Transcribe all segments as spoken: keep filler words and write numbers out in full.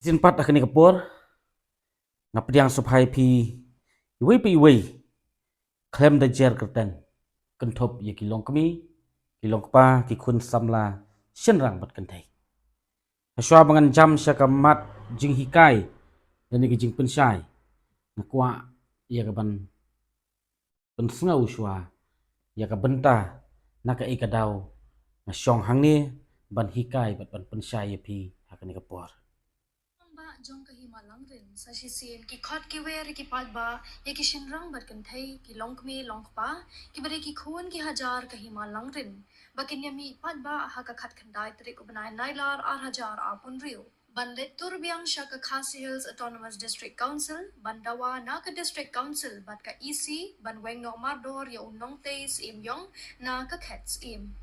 Shisien pat ha kane ka por nga pdiang sngewbha ïa phi iwei pa iwei khlem da jer kyrteng, kynthup ïa ki longkmie, ki longkpa, ki khun samla shynrang bad kynthei. Hashwa ba ngan jam sha ka mat jinghikai lane ka jingpynshai, nga kwah ïa ka ban pynsngew shuwa ïa ka bynta na kaei ka daw nga shong hangne ban hikai bad ban pynshai ïa phi ha kane ka por. Rangbah jong ka Hima Langrin, sa shisien ki khot ki wer ïa ki paidbah, ïa ki shynrang bad kynthei, ki longkmie longkpa, kiba dei ki khun ki hajar ka Hima Langrin, ba kin ïa mih paidbah ha ka khatkhyndai tarik u bnai Nailar ar hajar arphew hynriew ban leit tur biang sha ka Khasi Hills Autonomous District Council ban dawa na ka District Council bad ka E C ban weng noh mardor ïa u nongtei Syiemiong na ka khet Syiem.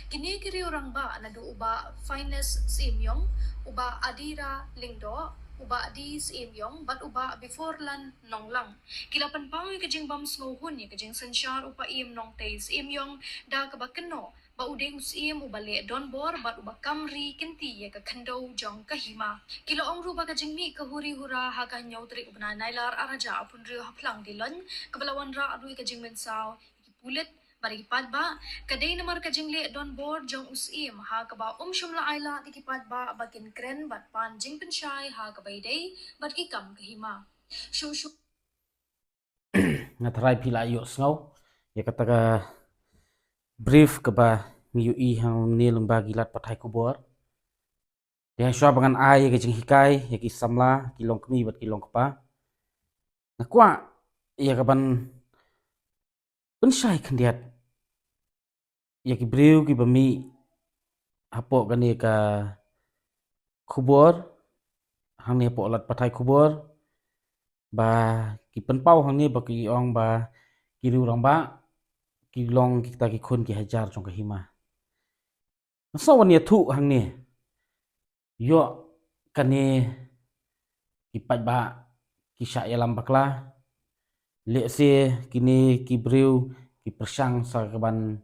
Kine ki riew rangbah naduh u Bah Finest Syiemiong, u Bah Adira Lyngdoh, u Bah D Syiemiong bad u Bah Biforlan Nonglang, ki la pynpaw ïa ka jingbym sngewhun ïa ka jingsynshar u Paiem Nongtei Syiemiong da kaba kynnoh ba u dei u Syiem uba leh donbor bad uba kam ri kynti ïa ka khyndew jong ka hima. Ki la ong ruh ba ka jingmih ka huri hura ha ka hynñiew tarik u bnai Nailar ar hajar arphew hynriew ha Phlang Dilong, kaba la wanrah ruh ïa ka jingmynsaw ïa ki pulit bad ïa ki paidbah, ka dei namar ka jingleh donbor jong u Syiem, ha kaba um shym la ailad ïa ki paidbah ba kin kren bad pan jingpynshai ha kaba ïadei bad ki kam ka hima. Shuh shuh. Nga tharai phi la ïohsngew ïa kata ka brief kaba ngi ïohi hangne lyngba ki lad pathai khubor. Te hashwa ba ngan ai ïa ka jinghikai ïa ki samla, ki longkmie bad ki longkpa, nga kwah ïa ka ban pynshai khyndiat ïa ki briew kiba mih hapoh kane ka khubor hangne hapoh lad pathai khubor, ba ki pynpaw hangne ba ki ong ba ki riew rangbah ki long kita ki khun ki hajar jong ka hima. Nga sngew ban ïathuh hangne, ïoh kane ki paidbah ki shah ïalam bakla, lehse kine ki briew ki pyrshang sa ka ban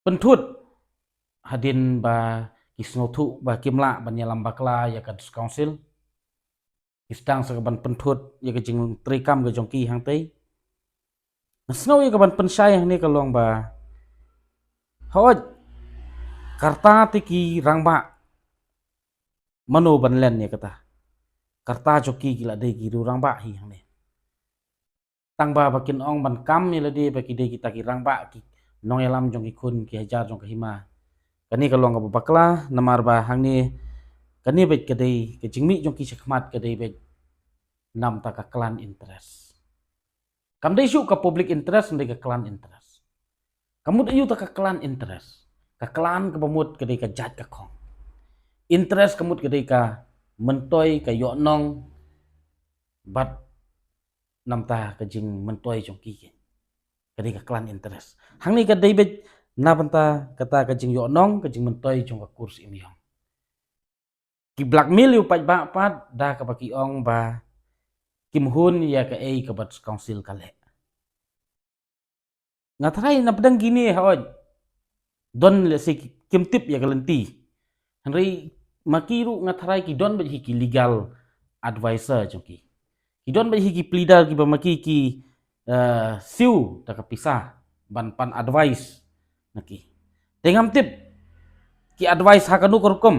pynthut hadien ba ki sngewthuh ba kim lah ban ïalam bakla ïa ka District Council. Ki sdang sa ka ban pynthut ïa ka jingtrei kam ka jong ki hangtei. Nga sngew ïa ka ban pynshai hangne ka long ba, hooid, ka rta te ki rangbah, mano ban len ïa kata? Ka rta jong ki ki la dei ki riew rangbah hi hangne. Tang ba ba kin ong ban kam ïa lade ba ki dei kita ki rangbah, ki nongïalam jong ki khun ki hajar jong ka hima. Kane ka long kaba bakla, namar ba hangne kane beit ka dei ka jingmih jong ki shakhmat, ka dei beit namar ta ka clan interest. Kam dei shuh ka public interest, dei ka clan interest. Ka mut aïu ta ka clan interest? Ka clan kaba mut ka dei ka jait ka khong. Interest ka mut ka dei ka myntoi, ka ïohnong, bad namar ta ka jingmyntoi jong ki, ka dei ka clan interest. Hangne ka dei beit namar ta kata ka jingïohnong, ka jingmyntoi jong ka kur Syiemiong. Ki blackmail ïa u paidbah pat da kaba ki ong ba kim hun ïa kaei kaba District Council ka leh. Nga tharai na pdeng kine, hooid, don lehse ki, kim tip ïa ka lynti. Hynrei ma ki ruh nga tharai ki don beit hi ki legal advisor jong ki. Ki don beit hi ki pleader kiba ma ki ki, eh, siew da ka pisa ban pan advice na ki. Te ngam tip ki advice ha kano ka rukom,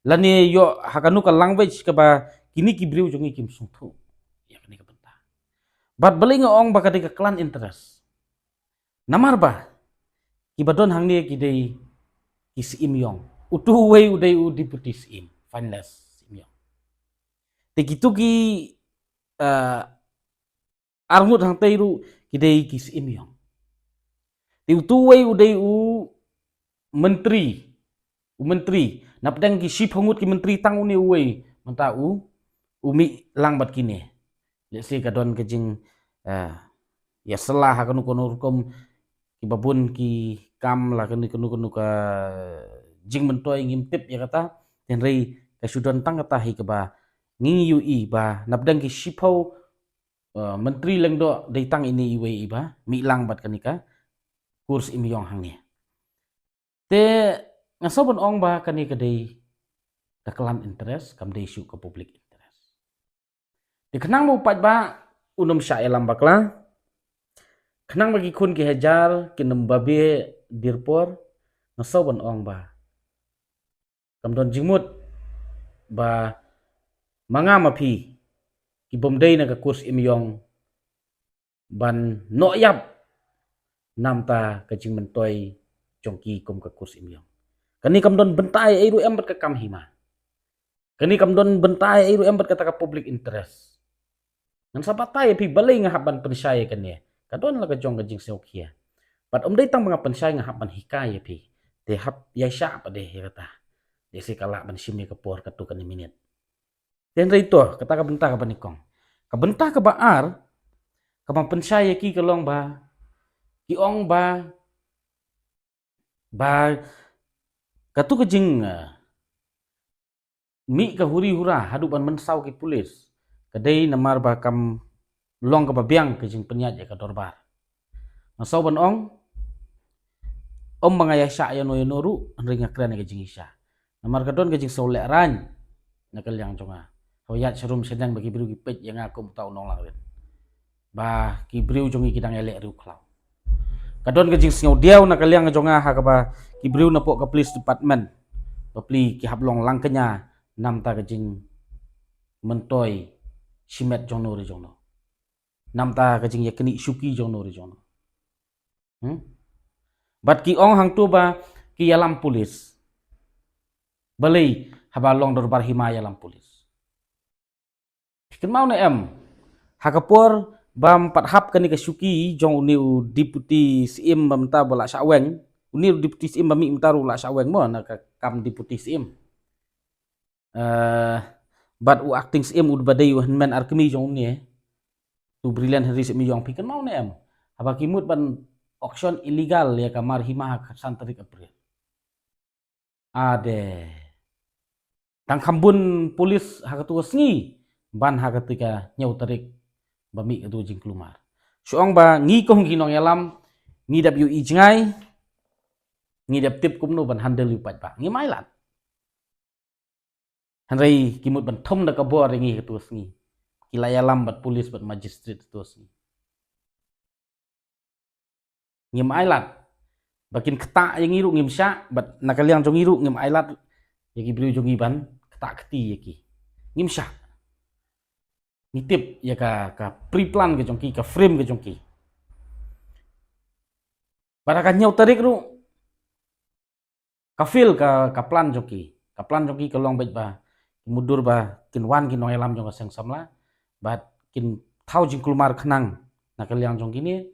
lane ïoh ha kano ka language kaba kine ki briew jong ngi kim sngewthuh ïa kane ka bynta. Bad balei nga ong ba ka dei ka clan interest? Namar ba kiba don hangne ki dei ki Syiemiong. Utu uwei u dei u Deputy Syiem, Fineless Syiemiong. Te kitu ki, eh, arngut hangtei ruh ki dei ki Syiemiong. Te utu uwei u dei u myntri, u myntri. Na pdeng ki shiphew ngut ki myntri tang une uwei mynta u, u mih lang bad kine. Lehse ka don ka jing, eh, ïasylla ha kano kano rukom, kiba bun ki kam la kano kano kano ka jingmyntoi ngim tip ïa kata. Hynrei ka shu don tang kata hi kaba ngi ïohi ba na pdeng ki shiphew, eh, Myntri Lyngdoh dei tang ine iwei iba mih lang bad kane ka kur Syiemiong hangne. Te nga sngew ban ong ba kane ka dei ka klam interest, kam dei shuh ka public interest. Te khnang ba u paidbah un ym shah ïalam bakla, khnang ba ki khun ki hajar kin ym babe dyrpor, nga sngew ban ong ba kam don jingmut ba ma nga ma phi ki bym dei na ka kur shim ïong ban noh ïap namta ka jingmyntoi jong ki kum ka kur shim ïong. Kane kam don bynta ei ruh em bad ka kam hima. Kane kam don bynta ei ruh em bad kata ka public interest. Ngan sa batai ïa phi balei nga hap ban pynshai ïa kane. Ka don la ka jong ka jingsngewkhia. Bad ym dei tang ba nga pynshai, nga hap ban hikai ïa phi. Te hap ïaishah pat de ïa kata. Te sa ka lah ban shim ïa ka por katto katne minit. Te hynrei to, kata ka bynta kaba nyngkong. Ka bynta kaba ar, kaba pynshai ïa ki ka long ba, ki ong ba, ba, katto ka jing, eh, mih ka huri hura haduh ban mynsaw ki pulit, ka dei namar ba kam long kaba biang ka jingpynïaid ïa ka dorbar. Nga sngew ban ong, ym ba nga ïaishah ïano ïano ruh, hynrei nga kren ïa ka jingïaishah. Namar ka don ka jingsngewlehrain na ka liang jong nga. Haba ïaid sharum shadeng ba ki briew ki peit ïa nga kum uta u nonglangrit, ba ki briew jong ngi ki dang ïaleh riewkhlaw. Ka don ka jingsngewdiaw na ka liang jong nga ha kaba ki briew napoh ka police department bapli ki hap long langkñia namta ka jingmyntoi shimet jongno re jongno. Namta ka jingïaknieh shuki jongno re jongno. Hmm? Bad ki ong hangto ba ki ïalam pulit. Balei haba long dorbar hima ïalam pulit? Kynmaw ne em, ha ka por bym pat hap kane ka shuki jong une u Deputy Syiem ba mynta ba la shah weng, une u Deputy Syiem ba mih mynta ruh la shah weng mo na ka kam Deputy Syiem. Eh, bad u Acting Syiem u ba dei u hynmen arkmi jong une, u Brilliant Henry Syiemlieh, phi kynmaw ne em, haba ki mut ban auction illegal ïa ka mar hima ha ka san tarik April. Ade. Tang kham bun pulit ha katu ka sngi ban ha katu ka hynñiew tarik ba mih katu ka jingkulmar. Shu ong ba ngi kum ki nongïalam ngi dep ïohi jngai, ngi dep tip kumno ban handle ïa u paidbah. Ngim ailad. Hynrei ki mut ban thum da ka bor ïa ngi katu ka sngi. Ki la ïalam bad pulit bad magistrate katu ka sngi. Ngim ailad ba kin ktah ïa ngi ruh, ngim shah, bad na ka liang jong ngi ruh ngim ailad ïa ki briew jong ngi ban ktah kti ïa ki. Ngim shah. Ngi tip ïa ka, ka pre-plan ka jong ki, ka frame ka jong ki. Bad ha ka hynñiew tarik ruh ka fail ka, ka plan jong ki. Ka plan jong ki ka long beit ba ki mutdur ba kin wan ki nongïalam jong ka Seng Samla bad kin thaw jingkulmar khnang na ka liang jong kine,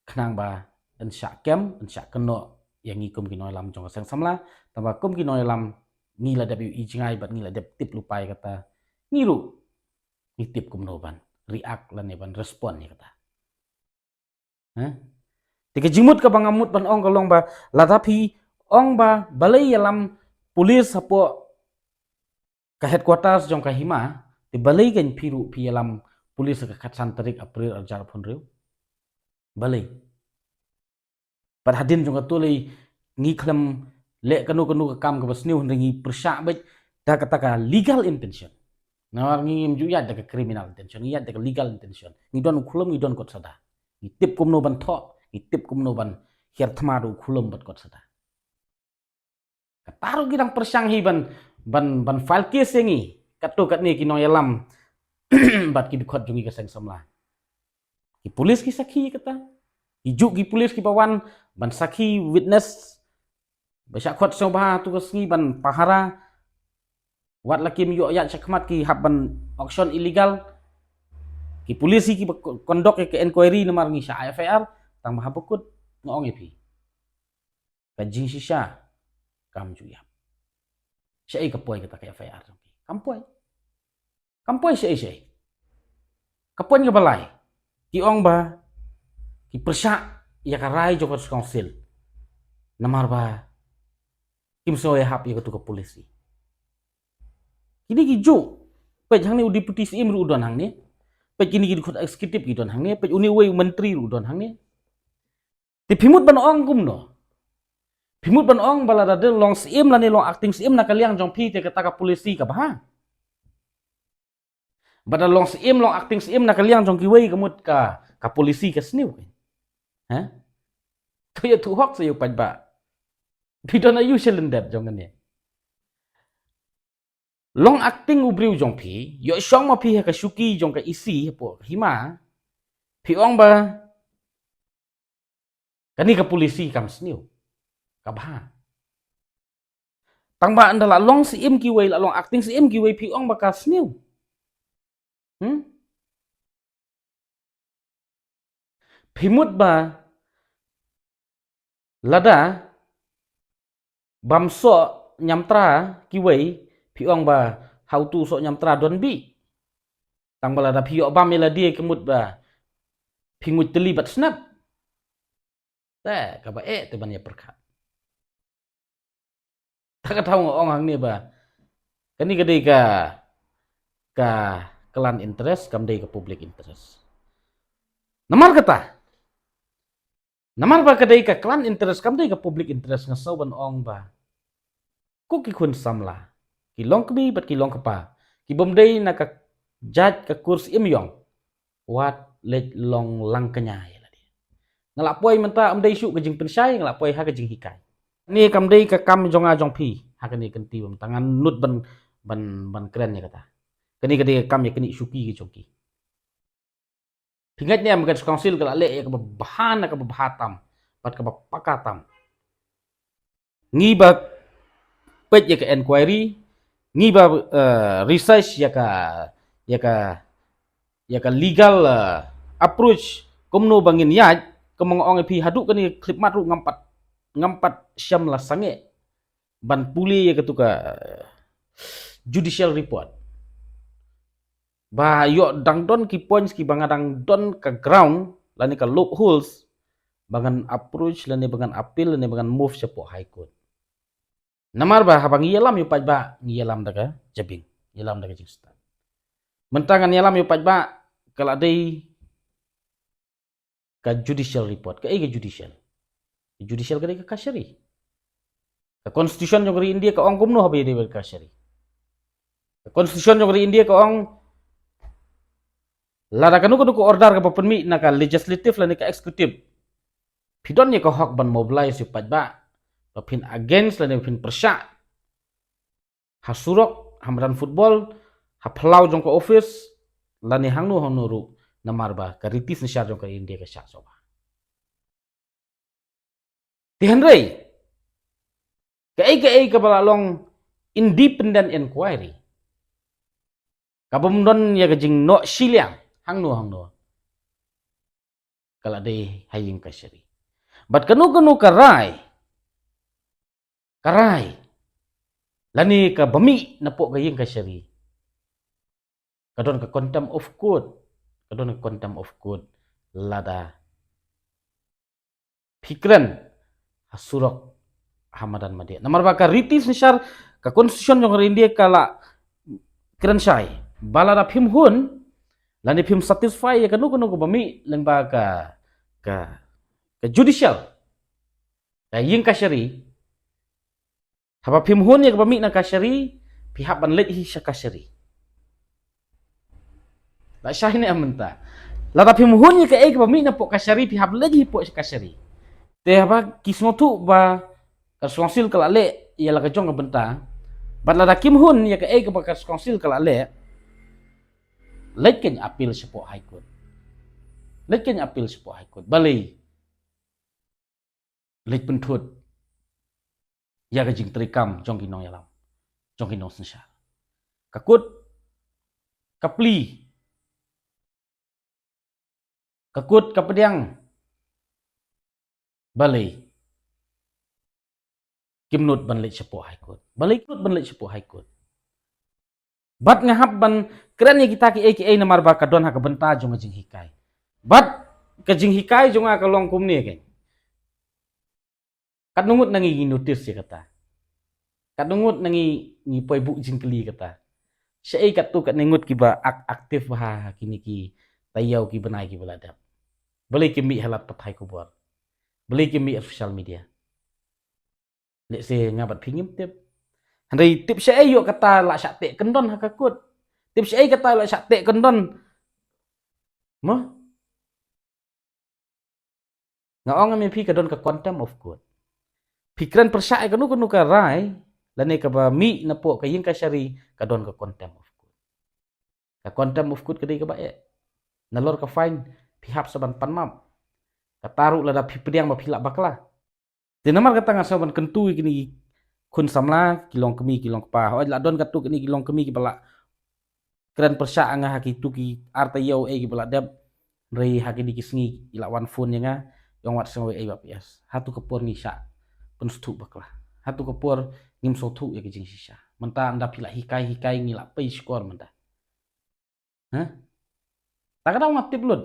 khnang ba yn shah kem, yn shah kynnoh ïa ngi kum ki nongïalam jong ka Seng Samla. Tangba kum ki nongïalam ngi la dep ïohi jngai bad ngi la dep tip lypa ïa kata. Ngi ruh ngi tip kumno ban react lane ban respond ïa kata. Heh? Te ka jingmut kaba nga mut ban ong ka long ba lada phi ong ba balei ïalam pulit hapoh ka headquarters jong ka hima, te balei kein phi ruh phi ïalam pulit ha ka khatsan tarik April arhajar arphew hynriew? Balei? Bad hadien jong katu lei ngi khlem leh kano kano ka kam kaba sniew, hynrei ngi pyrshah beit da kata ka legal intention. Namar ngi ngim ju ïaid da ka criminal intention, ngi ïaid da ka legal intention. Ngi don u khulum, ngi don kot sada. Ngi tip kumno ban thoh, ngi tip kumno ban hiar thma da u khulum bad kot sada. Kata ruh ki dang pyrshang hi ban, ban, ban file case ïa ngi. Katto katne ki nongïalam bad ki dkhot jong ngi ka Seng Samla. Ki pulit ki sakhi kata. Ki juk ki pulit kiba wan ban sakhi, witness. Ba shah khot sngewbha tu ka sngi ban pahara. Wat la kim ïoh ïaid shakhmat ki hap ban auction illegal. Ki pulit hi kiba ko-, conduct ïa ka inquiry namar ngi shah F I R. Tangba haba kut nga ong ïa phi, ka jingshisha kam ju ïap. Shaei ka poi kata ka F I R jong ki? Kam poi. Kam poi shaei shaei. Ka poi kaba lai, ki ong ba ki pyrshah ïa ka rai jong ka Council namar ba kim sngewhap ïa katu ka policy. Kine ki juk. Peit hangne u Deputy C M ruh u don hangne. Peit kine ki dkhot executive ki don hangne. Peit une uwei u myntri ruh u don hangne. Te phi mut ban ong kumno? Phi mut ban ong ba lada dei long syiem lane long acting syiem na ka liang jong phi te kata ka policy ka bha. Ba da long syiem long acting syiem na ka liang jong kiwei ka mut ka, ka policy ka sniew. Ha? To ïathuh hok sa ïa u paidbah. Phi don aiu sha lyndet jong kane? Long acting u briew jong phi, ïoh shong ma phi ha ka shuki jong ka isi hapoh hima. Phi ong ba kane ka policy kam sniew, ka bha. Tang ba ynda la long syiem kiwei, la long acting syiem kiwei, phi ong ba ka sniew. Hmm? Phi mut ba lada bam soh ñiamtra kiwei, phi ong ba ha utu u soh ñiamtra don bih. Tang ba lada phi ïoh bam ïa lade ka mut ba phi nguid tylli bad snap. Te kaba eh te ban ïa pyrkhat. Ta ka thaw nga ong hangne ba kane ka dei ka, ka clan interest, kam dei ka public interest. Namar kata, namar ba ka dei ka clan interest, kam dei ka public interest, nga sngew ban ong ba ko ki khun samla, ki long kmie bad ki long kpa, ki bym dei na ka jait ka kur syiem ïong, wat leit long lang kñia ïa lade. Nga la poi mynta ym dei shuh ka jingpynshai, nga la poi ha ka jinghikai. Kane kam dei ka kam jong nga jong phi ha kane ka kynti ba mynta, ngan nud ban, ban, ban kren ïa kata. Kane ka dei ka kam ïa kane shuki ka jong ki. Phi ngeit ne em, ka District Council ka la leh ïa kaba bha na kaba bha tam bad kaba paka tam. Ngi ba peit ïa ka inquiry, ngi ba, eh, research ïa ka, ïa ka, ïa ka legal, eh, approach kumno ba ngin ïaid, kumba nga ong ïa phi haduh kane ka khyllipmat ruh ngam pat, ngam pat shym la sangeh ban pule ïa katu ka, eh, judicial report. Ba ïoh dang don ki points kiba nga dang don ka ground lane ka loopholes ba ngan approach lane ba ngan appeal lane ba ngan move shapoh High Court. Namar ba haba ngi ïalam ïa u paidbah, ngi ïalam da ka jabieng, ngi ïalam da ka jingstad. Mynta ngan ïalam ïa u paidbah, ka la dei ka judicial report. Kaei ka judicial? Ka judicial ka dei ka kashari. Ka constitution jong ka ri India ka ong kumno haba ïadei bad ka kashari? Ka constitution jong ka ri India ka ong lada kano kano ka order kaba pynmih na ka legislative lane ka executive, phi don ïa ka hok ban mobilize ïa u paidbah ba phin against lane ba phin pyrshah ha surok, ha madan football, ha phyllaw jong ka office, lane hangno hangno ruh, namar ba ka riti synshar jong ka India ka shah shuh bha. Te hynrei kaei kaei kaba la long independent inquiry, kabym don ïa ka jingnoh shiliang hangno hangno, ka la dei ha ïing kashari. Bad kano kano ka rai, ka rai lane kaba mih napoh ka ïing kashari, ka don ka contempt of court, ka don ka contempt of court lada phi kren ha surok, ha madan media. Namar ba ka riti synshar, ka constitution jong ka ri India ka la kren shai ba lada phim hun lane phim satisfy ïa kano kano kaba mih lyngba ka, ka, ka judicial, ka ïing kashari, haba phim hun ïa kaba mih na kashari, phi hap ban leit hi sha kashari. La shai ne em mynta? Lada phim hun ïa kaei kaba mih napoh kashari, phi hap leit hi poh sha kashari. Te haba ki sngewthuh ba ka District Council ka la leh ïa la ka jong ka bynta, bad lada kim hun ïa kaei kaba ka District Council ka la leh, leit kein appeal shapoh High Court. Leit kein appeal shapoh High Court. Balei? Leit pynthut ïa ka jingtrei kam jong ki nongïalam, jong ki nongsynshar. Ka kut ka plie, ka kut ka pdiang. Balei kim nud ban leit shapoh High Court? Balei kim nud ban leit shapoh High Court? Bad nga hap ban kren ïa kita kiei kiei namar ba ka don ha ka bynta jong ka jinghikai. Bad ka jinghikai jong nga ka long kumne kein. Katno ngut na ngi ngi notice ïa kata? Katno ngut na ngi ngi poi buh jingkylli ïa kata? Shaei katto katne ngut kiba ak-, active bha ha kine ki taïew ki bnai kiba la dep? Balei kim mih ha lad pathai khubor? Balei kim mih ha social media? Let's say nga bad phi ngim tip. Hynrei tip shaei ïoh kata la shah teh kyndon ha ka kut. Tip shaei kata la shah teh kyndon. Mo? Nga ong ïa phi ka don ka contempt of court. Phi kren pyrshah ïa kano kano ka rai, lane kaba mih napoh ka ïing kashari, ka don ka contempt of court. Ka contempt of court ka dei kaba eh. Nalor ka fine, phi hap sa ban pan map. Kata ruh lada phi pdiang ba phi lah bakla. Te namar kata nga sngew ban kyntu ïa kine ki khun samla, ki longkmie, ki longkpa. Hooid la don katto katne ki longkmie kiba la kren pyrshah ïa nga ha kito ki ar taïew eh kiba la dep. Hynrei ha kine ki sngi ki la wan phone ïa nga, ong wat sngew ei Bah P S. Hato ka por ngi shah pynsngewthuh bakla. Hato ka por ngim sngewthuh ïa ka jingshisha. Mynta ynda phi la hikai hikai ngi la pei shkor mynta. Hah? Ta ka daw nga tip lut.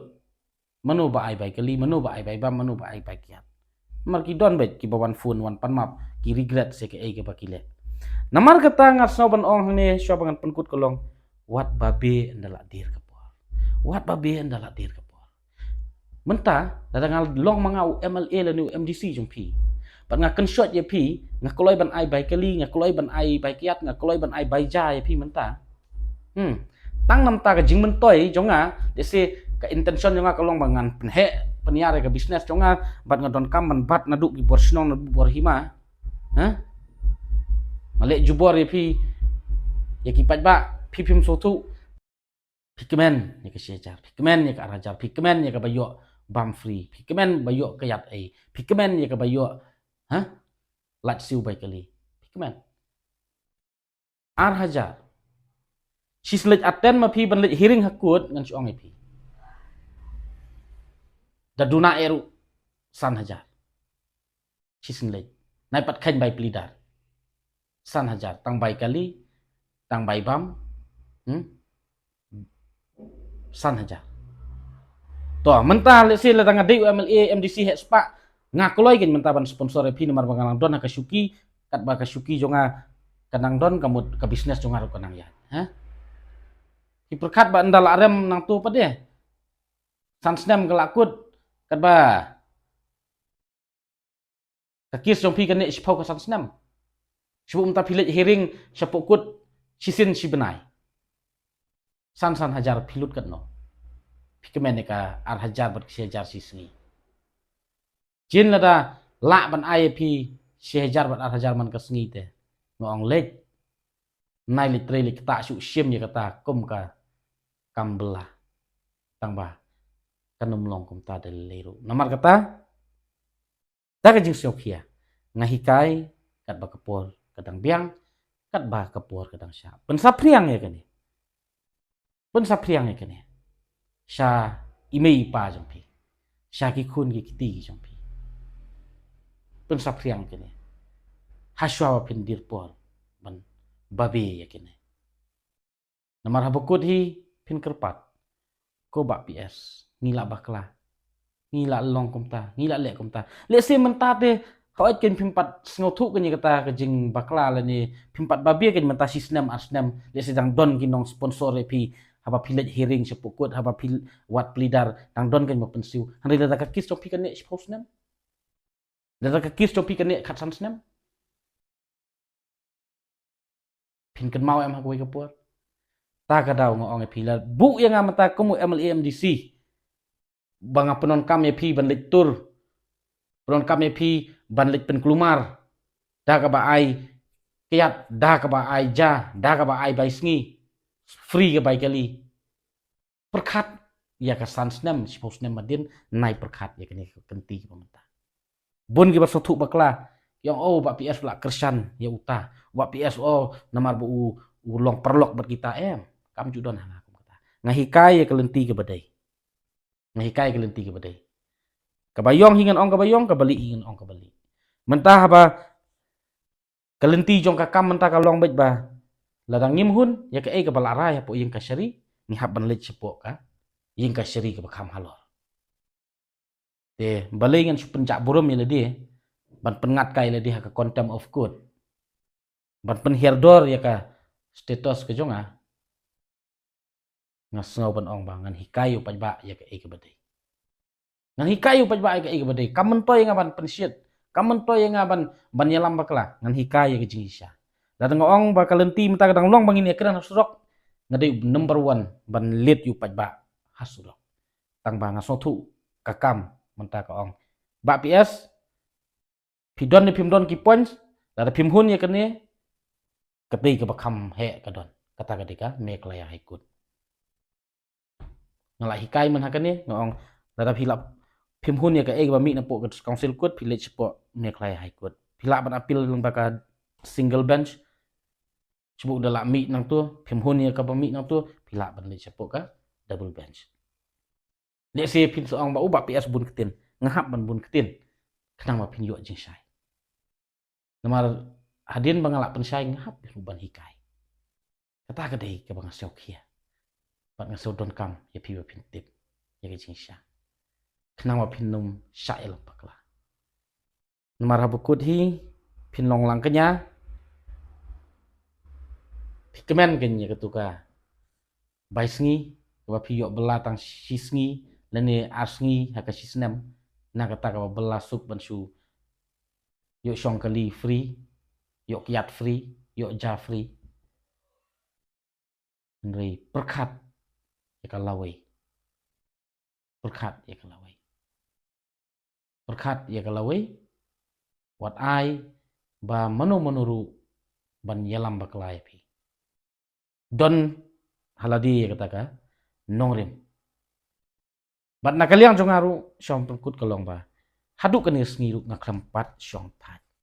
Mano ba ai bai kali, mano ba ai bai bam, mano ba ai bai kiad. Namar ki don beit kiba wan phone wan pan map, ki regret sa kaei kaba ki leh. Namar kata nga sngew ban ong hangne shuwa ba ngan pynkut ka long, wat babe ynda la dier ka por. Wat babe ynda la dier ka por. Mynta lada nga long ma nga u M L A lane u M D C jong phi, bad nga kynshot ïa phi, nga kloi ban ai bai kali, nga kloi ban ai bai kiad, nga kloi ban ai bai ja ïa phi mynta. Hmm. Tang namar ka jingmyntoi jong nga, let's say ka intention jong nga ka long ba ngan pynheh pynïar ïa ka business jong nga, bad nga donkam ban bat naduh ki bor shnong naduh bor hima. Hah? Nga leh jubor ïa phi, ïa ki paidbah, phi phim sngewthuh. Phi kmen ïa ka shi hajar, phi kmen ïa ka ar hajar, phi kmen ïa kaba ïoh bam free, phi kmen ba ïoh kiad ei, phi kmen ïa kaba ïoh, hah? Lait siew bai kali. Phi kmen. Ar hajar. Shisien leit attend ma phi ban leit hearing ha kut ngan shu ong ïa phi. Da duna eh ruh san hajar. Shisien leit. Nai pat kheiñ bai pleader. San hajar. Tang bai kali, tang bai bam. Hmm? San hajar. To, mynta let's say lada nga dei u M L A, M D C heh spah, nga kloi kein mynta ban sponsor ïa phi namar ba nga nang don ha ka shuki, katba ka shuki jong nga ka nang don, ka mut ka business jong nga ruh ka nang ïaid. Hah? Phi pyrkhat ba ynda la rem nangto pat de. San snem ka la kut, katba ka case jong phi ka neh shiphew ka san snem. Shu mynta phi leit hearing shapoh kut shisien shi bnai. San san hajar phi lut katno? Phi kmen ïa ka ar hajar bad ka shi hajar shi sngi. Jin lada lah ban ai ïa phi shi hajar bad ar hajar man ka sngi te, nga ong leit. Nai leit trei leit ktah shuh shim ïa kata kum ka kam bylla. Tang ba kan ym long kumta da lei lei ruh. Namar kata, da ka jingsngewkhia, nga hikai katba ka por ka dang biang, katba ka por ka dang shah. Pynsaphriang ïa kane. Pynsaphriang ïa kane sha i mei i pa jong phi, sha ki khun ki kti ki jong phi. Pynsaphriang ïa kane. Hashwa ba phin dier por ban babe ïa kane. Namar haba kut hi phin kyrpad. Ko Bah P S, ngi la bakla. Ngi la long kumta, ngi la leh kumta. Let's say mynta te, hooid kein phim pat sngewthuh kein ïa kata ka jingbakla lane phim pat babe kein mynta shi snem ar snem. Let's say dang don ki nong sponsor ïa phi, haba phi leit hearing shapoh kut, haba phi wad pleader, dang don kein ba pynsiew. Hynrei lada ka case jong phi ka neh shiphew snem. Lada ka case jong phi ka neh khatsan snem. Phin kynmaw em ha kawei ka por? Ta ka daw nga ong ïa phi, la buh ïa nga mynta kum u M L A M D C ba nga pyndonkam ïa phi ban leit tur, pyndonkam ïa phi ban leit pynkulmar, da kaba ai kiad, da kaba ai ja, da kaba ai bai sngi, free ka bai kali. Pyrkhat ïa ka san snem, shiphew snem hadien, nai pyrkhat ïa kane ka kynti kaba mynta. Bun kiba sngewthuh bakla, ki ong, oh, Bah P S u la kyrshan ïa uta, Bah P S, oh, namar ba u, u long paralok bad kita, em, kam ju don ha nga kum kata. Nga hikai ïa ka lynti kaba dei. Nga hikai ïa ka lynti kaba dei. Kaba ïong hi ngan ong kaba ïong, kaba lieh hi ngan ong kaba lieh. Mynta haba ka lynti jong ka kam mynta ka long beit ba lada ngim hun ïa kaei kaba la rai hapoh ïing kashari, ngi hap ban leit shapoh ka ïing kashari kaba kham halor. Te balei ngan shu pynjah burom ïa lade, ban pynngat kai ïa lade ha ka contempt of court, ban pynhiar dor ïa ka status ka jong nga. Nga sngew ban ong ba ngan hikai ïa u paidbah ïa kaei kaba dei. Ngan hikai ïa u paidbah ïa kaei kaba dei. Kam myntoi ïa nga ban pynshit, Kam myntoi ïa nga ban, ban ïalam bakla, ngan hikai ïa ka jingshisha. Lada nga ong ba ka lynti mynta ka dang long ba ngin ïakren ha surok, nga dei u number one ban leit ïa u paidbah ha surok. Tang ba nga sngewthuh ka kam mynta ka ong. Bah P S, phi don ne phim don ki points, lada phim hun ïa kane, ka dei kaba kham heh ka don. Kata ka dei ka Meghalaya High Court. Nga la hikai man ha kane, nga ong, lada phi la phim hun ïa kaei kaba mih napoh ka District Council Court, phi leit shapoh Meghalaya High Court. Phi lah ban appeal lyngba ka single bench. Shu buh da la mih nangto, phim hun ïa kaba mih nangto, phi lah ban leit shapoh ka double bench. Lehse phin sa ong ba u Bah P S bun ktien, nga hap ban bun ktien, khnang ba phin ïoh jingshai. Namar hadien ba nga la pynshai nga hap ruh ban hikai. Kata ka dei kaba nga sngew khia. Bad nga sngew donkam ïa phi ba phin tip ïa ka jingshisha, khnang ba phin nym shah ïalam bakla. Namar haba kut hi phin long lang kñia, phi kmen kñia katu ka bai sngi, kaba phi ïoh bylla tang shi sngi lane ar sngi ha ka shi snem, na kata kaba bylla suk ban shu ïoh shong kali free, ïoh kiad free, ïoh ja free. Hynrei pyrkhat ïa ka lawei. Pyrkhat ïa ka lawei. Pyrkhat ïa ka lawei. Wat ai ba mano mano ruh ban ïalam bakla ïa phi. Don ha lade ïa kata ka nongrim. Bad na ka liang jong nga ruh, shong pynkut ka long ba haduh kane ka sngi ruh nga khlem pat shong thait.